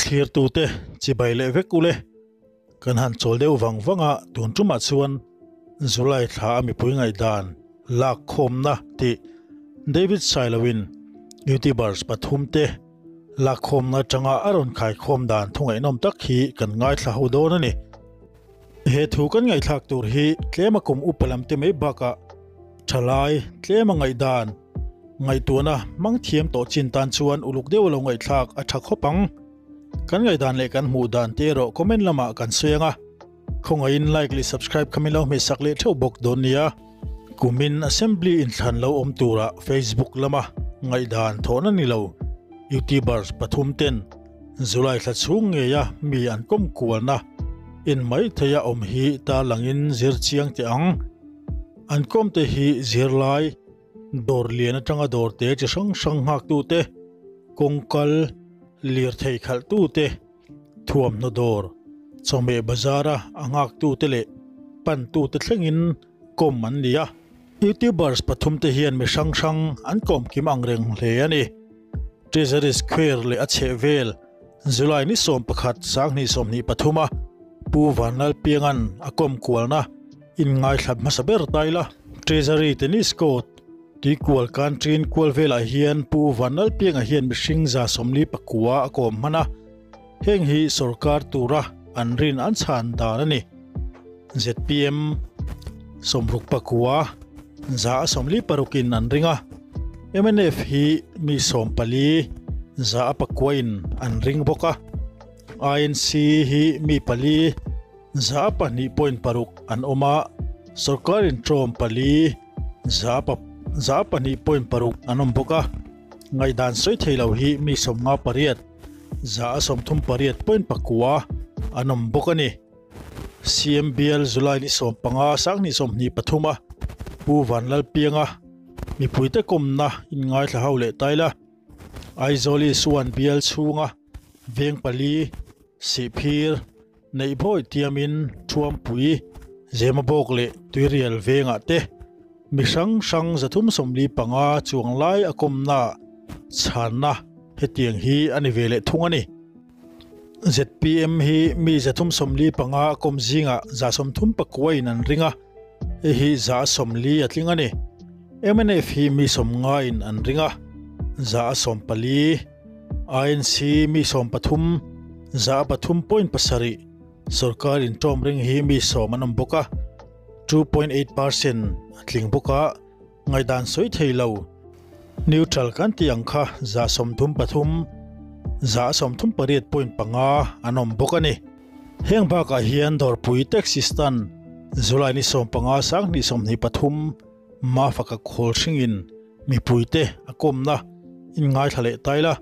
Thlirtute chibai leh vek ule. Kan han chawl deuh vang vang a, tun tumah chuan July thla a mipui ngaihdan lak khawmna tih David Sailoin Youtubers pathumte lak khawmna atanga a rawn khaikhawm dan thu ngaihnawm tak hi kan ngaithla ho dawn a ni. He thu kan ngaihthlak tur hi tlema kum upa lam te mai bakah thalai tlema ngaihdan ngaihtuahna hmang thiam tawh chin tan chuan uluk deuh lo ngaihthlak a tha khawp ang. Kan ngaihdan leh kan hmuh dan te erawh comment lamah kan sawi ang a, khawngaihin like leh subscribe kha min lo hmehsak leh theuh bawk dawn nia. Kumin Assembly inthlan lo awm turah Facebook lama ngaihdan thawhna ni lo YouTubers pathum ten July thla chhung ngeia mi an kawm kualna en mai theia awm hi tarlangin zir chiang teh ang. An kawmte hi zirlai Dawr lian atanga dawr te chi hrang hrang nghaktute, kawngkal, lirthei khalhtute, thuamhnaw dawr, chawhmeh bazara a nghaktute leh pantute thlengin kawm an ni a. Youtubers pathumte hian mi hrang hrang an kawm kim ang reng hle a ni. Treasury Square leh a chhehvel July ni 11 2023 a Pu Vanlalpianga'n a kawm kualna inngaithla hmasa ber ta ila. Treasury Tennis Court tuikual kan ṭin kual velah hian Pu Vanlalpianga hian mihring 49 a kawm hman a, heng hi sorkar tura an rin an chhan dan a ni. Zpm 69, 46 in an ring a, mnf hi mi 14, 109 in an ring bawk a, INC hi mi 4, 2.6 an awm a, sorkar intawm 4, 2.6 an awm bawk a, ngaihdan sawi thei lo hi mi 58, 38.9 an awm bawk a ni. CMBL July ni 15 2023 a Pu Vanlalpianga mipuite kawmna inngaithla ho leh taila Aizawl Isuan bial chhunga veng pali Sihphir Neihbawi tiamin Thuampui Zemabawk leh Tuirial vengah te mi hrang hrang 345 chuang lai a kawmna chhanna hetiang hi a ni ve leh thung a ni. Zpm hi mi 345 a kawm zingah 39 in an ring a, hei hi 40 a tling a ni. Mnf hi mi 90 in an ring a, 14, INC mi 13, 3.7, sorkar intawm ring hi mi 10 an awm bawk a, 2.8 percent a tling bawk a. Ngaihdan sawi thei lo. Neutral kan tih ang kha 33, 38.5 an awm bawk a ni. Heng bakah hian Dawrpui Taxi Stand July ni 15 2023 Mafaka khawl hringin mipuite a kawmna inngaithla leh tai la.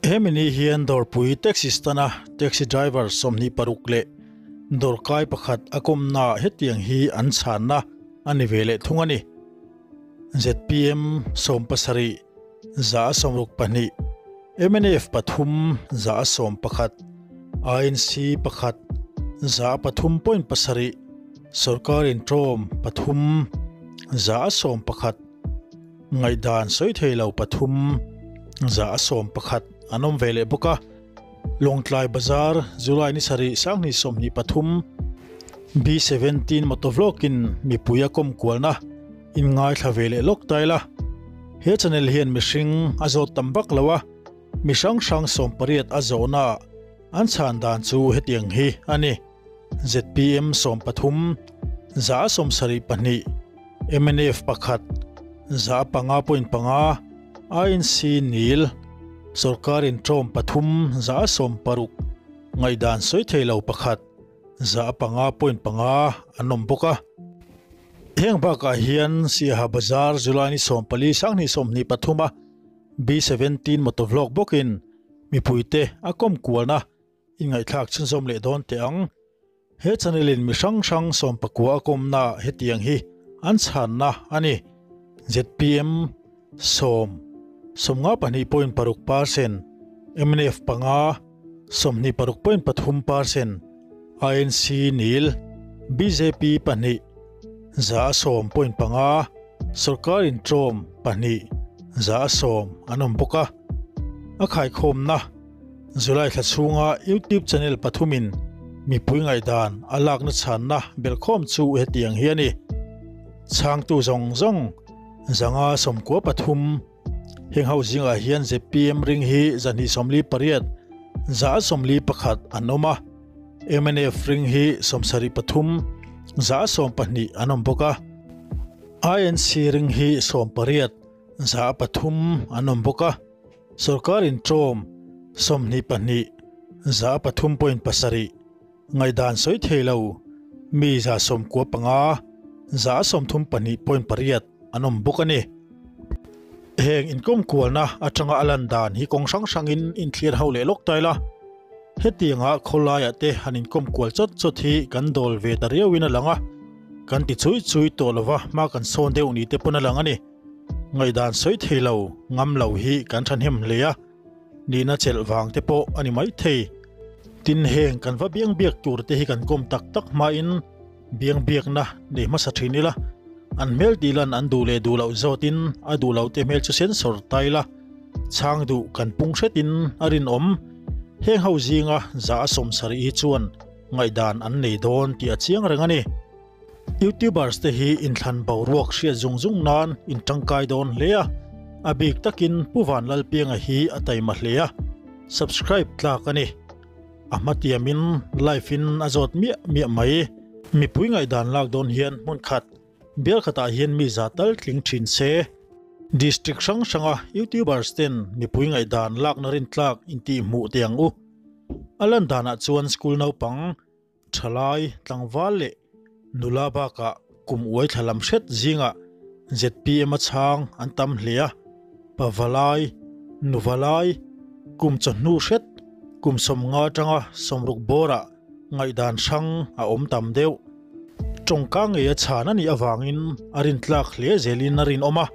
Hemi ni hian Dawrpui Taxi Stand-a taxi driver 26 leh dawrkai pakhat a kawmnaah hetiang hi an chhanna a ni ve leh thung a ni. Zpm 70, 62, mnf 3, 111, INC 1, 3.7, sorkar intawm 3, 11, ngaihdan sawi thei lo 3, 11 an awm ve leh bawk a. Lawngtlai Bazar, July ni 7, 2023, B17 motovlog in mipui a kawm kualna inngaithla ve leh lawk ta ila. He channel hian mihring a zawt tam vak lo a, mi hrang hrang 18 a zawhna an chhan dan chu hetiang hi a ni. Zpm 13, 72, mnf 1, 5.5, INC nil, sorkar intawm 3, 16, ngaihdan sawi thei lo 1, 5.5 an awm bawk a. Heng bakah hian Siaha Bazar July ni 14 2023 a B17 motovlog bawkin mipuite a kawm kualna inngaihthlak chhunzawm leh dawn teh ang. He channel in mi hrang hrang 19 a kawmna hetiang hi an chhanna a ni. Zpm 10, 52.6 percent, mnf 5, 26.3 percent, INC nil, bjp 2, 10.5, sorkar intawm 2, 10 an awm bawk a. A khaikhawmna. July thla chhunga YouTube channel pathumin mipui ngaihdan a lakna chhanna belhkhawm chu hetiang hi a ni. Chhangtu zawng zawng 593 Heng ho zingah hian zpm ring hi 248, 141 an awm a, mnf ring hi 73, 112 an awm bawk a, INC ring hi 18, 103 an awm bawk a, sorkar intawm 22, 103.7. Ngaihdan sawi thei lo mi 95, 32.8 an awm bawk a ni. Heng inkawm kualna atanga a lan dan hi kawng hrang hrangin inthlir ho leh lawk ta ila. Hetianga khawlaiah te han inkawm kual chawt chawt hi kan dawl ve ta riauin a lang a, kan ti chui chui tawh lova hma kan sawn deuh ni te pawn a lang a ni. Ngaihdan sawi thei lo ngam lo hi kan thahnem hle a. Nihna chelh vang te pawh a ni maithei. Tin heng kan va biang biak tur te hi kan kawm tak tak hmain biang biakna nei hmasa thin ila, an hmel tih lan an duh leh duh loh zawtin a duh loh te hmel chu sensor ta ila, chhang duh kan pung hretin a rinawm. Heng ho zinga za a sawmsarih hi chuan ngaihdan an nei dawn tih a chiang reng a ni. Youtubers te hi inthlan boruak hriat zung zung nan in tangkai dawn hle a, a bik takin Pu Vanlalpianga hi a taima hle a, subscribe tlak a ni. A hmatiamin live in a zawt miah miah mai. Mipui ngaihdan lak dawn hian hmun khat, bial khatah hian mi za tal tling thin se. District hrang hranga Youtubers ten mipui ngaihdan lakna rintlak intihhmuh teh ang u. A lan danah chuan school naupang, Thalai, tlangval leh nula bakah kum uai thla lam hret zingah zpm a chhang an tam hle a, pavalai, nuvalai, kum chawhnu hret, kum 50 atanga 60 bawrah ngaihdan hrang a awm tam deuh. Tawngka ngei a chhan a nih avangin a rintlak hle zelin a rinawm a,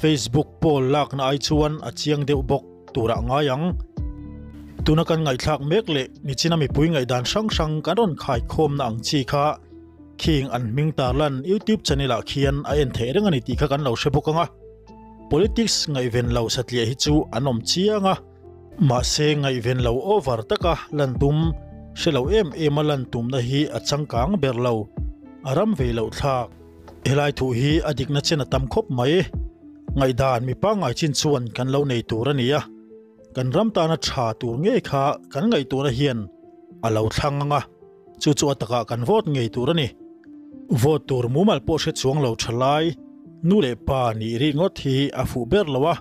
Facebook poll lakna ai chuan a chiang deuh bawk. Turah ngai ang. Tuna kan ngaihthlak mek leh nichina mipui ngaihdan hrang hrang kan rawn khaikhawmna ang chi kha khing an hming tarlan YouTube channel ah khian a en theih reng a ni tih kha kan lo hre bawk ang a. Politics ngaihven lo satliah hi chu an awm chiang a. Mahse ngaihven lo over taka lan tum, hre lo em em a lan tumna hi a changkang ber lo, a ram vei loh thlak. Helai thu hi a dikna chen a tam khawp mai. Ngaihdan mi pangngai chin chuan kan lo nei tur a ni a, kan ram tana tha tur ngei kha kan ngaihtuahna hian a lo thlang ang a, chu chu a takah kan vote ngei tur a ni. Vote tur mumal pawh hre chuang lo tha lai, nu leh pa nih rih ngawt hi a fuh ber lo a,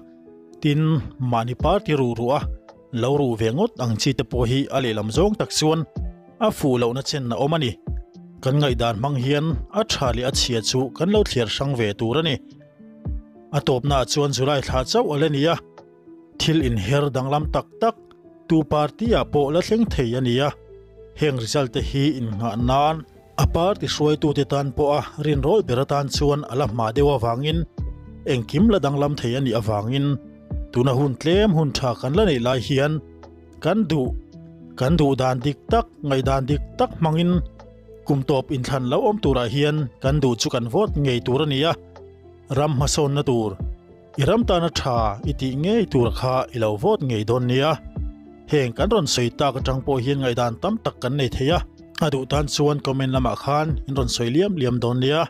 tin mahni party ruh ruh a lo ruh ve ngawt ang chi te pawh hi a lehlam zawng tak chuan a fuh lohna chen a awm a ni. Kan ngaihdan hmang hian a tha leh a chhia chu kan lo thliar hrang ve tur a ni. A tawpnaah chuan July thla chauh a la ni a, thil inher danglam tak tak tu party-ah pawh la thleng thei a ni a, heng result te hi innghah nan a party hruaitute tan pawha rinrawl ber atan chuan a la hma deuh avangin engkim la danglam thei a nih avangin tuna hun tlem hun tha kan la neih lai hian kan duh kan duh dan dik tak ngaihdan dik tak hmangin kum tawp inthlan lo awm turah hian kan duh chu kan vote ngei tur a ni a. Ram hmasawnna tur, i ram tana tha i tih ngei tur kha i lo vote ngei dawn nia. Heng kan rawn sawi tak atang pawh hian ngaihdan tam tak kan nei thei a, a duh tan chuan comment lamah khan in rawn sawi liam liam dawn nia.